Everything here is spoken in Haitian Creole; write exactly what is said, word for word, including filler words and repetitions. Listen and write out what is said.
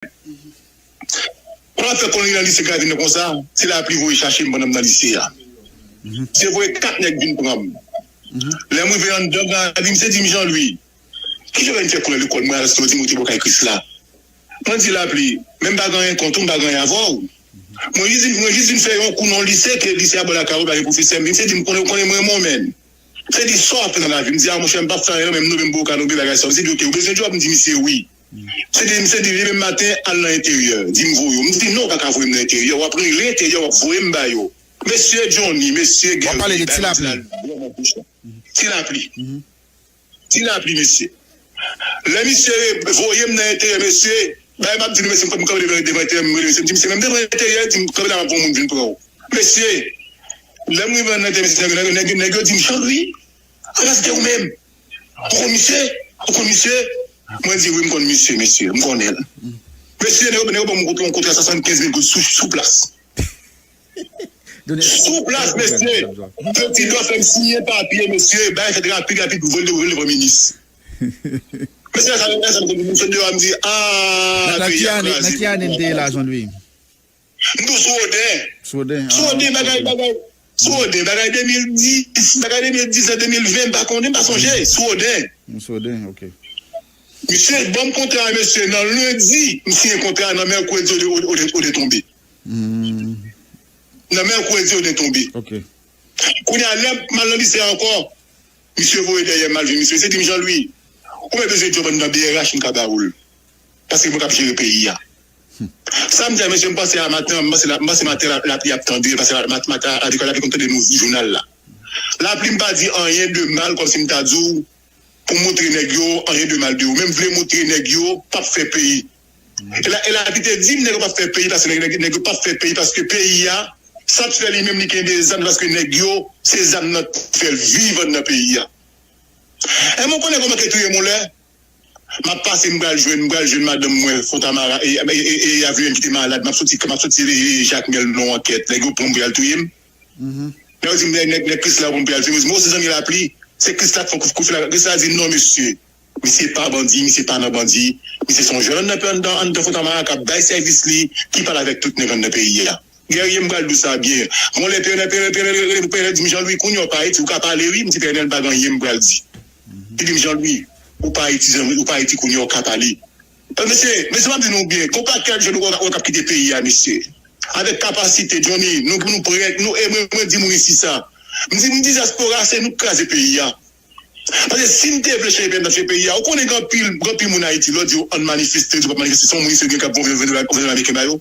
Kòman fè konnen li nan lise Gravin nan konsa? Se Lapli voye chache m pandan m nan lise a. Misye voye kat nèg vin pran m. Lè m rive anndan, Gravin, misye di m, Jean Louis, kijan w fè konnen lekòl mwen al soti, mwen te bò kay Krisla? Mwen di Lapli, men m pa gen anyen kont ou, m pa gen anyen avè w. Mwen jis vin, mwen jis vin fè yon kou nan lise, ke lise a bò lakay ou, pa gen pwofesè. Misye di m, konnen, konnen mwen, mwen menm. Misye di, sa w ap fè nan lavi? M di, a monchè, m p ap fè anyen non, men m nonmen m bò ka nonmen bagay sa. Misye di, oke, ou bezwen djòb? M di misye wi. Misye di, misye di, li menm maten, al nan enteryè. Di m voye w. M di, non, ou pa ka voye m nan enteryè. W ap regle enteryè, w ap voye m ba yo. Mesye Johnny, mesye Guerrier, bagay m di la, vrèman touchan. Ti Lapli. Ti Lapli, mesye. Lè misye voye m nan enteryè, mesye, bagay m ap di nou, mesye, m kanpe devan, devan enteryè, m rele misye, m di, misye, menm devan enteryè, di m, kanpe la, m ap voye moun vin pran w. Mesye, lè m rive nan enteryè, mesye, nèg, nèg, nèg yo di m, Jean Louis, anbassadè ou menm? Ou konn misye? Ou konn misye? Mwen di, wi, m konn misye, mesye, m konnen l. Mesye, nèg yo, nèg yo ban m yon kontra swasannkenz mil goud sou, sou plas. Sou plas, mesye. Petit Doc fè m siyen papye, mesye. Bagay fèt rapid, rapid, pou voye l devan minis. Mesye, sa, sa, sa, m sot deyò, m di, a, peyi a kraze. Nan ki ane n te ye la, Jean Louis? M tou sou Odè. Sou Odè, sou Odè, bagay, bagay. Sou Odè, bagay de mil dis, bagay de mil dis a de mil ven, m pa konnen, m pa sonje. Sou Odè. Sou Odè, ok. Misye ban m kontra a, mesye, nan lendi, m siyen kontra a, nan mèkredi, Odè, Odè, Odè tonbe. Nan mèkredi, Odè tonbe. Ok. Kounye a, lè m al nan lise a ankò, misye voye dèyè m al jwenn misye. Misye di m, Jean Louis, ou mèt bezwen djòb anndan B R H, m ka ba ou l. Paske mwen k ap jere peyi a. Sa m di a, mesye, m panse a maten, m panse la, m panse maten la, lapli ap tonbe, paske la, mat-, maten, lapli, lapli konn tande nou jounal la. Lapli m pa di anyen de mal, kòmsi m ta di w, pou montre nèg yo anyen de mal de yo. Men m vle montre nèg yo p ap fè peyi. E la, e lapli te di m nèg yo p ap fè peyi, paske nèg, nèg, nèg yo p ap fè peyi, paske peyi a, sa t fè li menm li kenbe zam, paske nèg yo, se zam nan fè l viv anndan peyi a. E mwen konnen kòman ke touye m yon lè. M ap pase, m pral jwenn, m pral jwenn madanm mwen, Fontamara, e, e, e, e Avril ki te malad, m ap soti, m ap soti, e, e, Jakmèl nan yon ankèt. Nèg yo pran m pou y al touye m. Lè yo di m, nèg, nèg, nèg Krisla pran m pou y al touye m, yo di m, o, se zanmi lapli, se Krisla k fè kou, kou fè la. Krisla di, non, mesye. Misye pa bandi, misye pa nan bandi. Misye se yon jèn anndan, anndan, anndan Fontamara k ap bay sèvis li, ki pale avèk tout nèg anndan peyi a. Guerrier, m pral di w sa byen. Mwen lè P N L, P N L, P N L, P N L, P N L di m, Jean Louis, kounye a w pa Ayiti, ou ka pale wi. M di P N L pa gen anyen m pral di. Li di m, Jean Louis, ou pa Ayiti, Jean Louis, ou pa Ayiti, kounye a w ka pale. E, mesye, mesye, m ap di nou byen, gon pakèt jèn ou wè k ap kite peyi a, mesye. Avèk kapasite, Johnny, nou, nou prèt, nou, e mwen, mwen di moun isi sa. M di, m di dyaspora, se nou k kraze peyi a. Paske si n te vle chanje peyi a, n t ap chanje peyi a. Ou konnen gen anpil, gen anpil moun Ayiti, lè w di yo ann manifeste, yo di yo p ap manifeste, se yon moun isi yo gen k ap voye, voye, voye ameriken ba yo.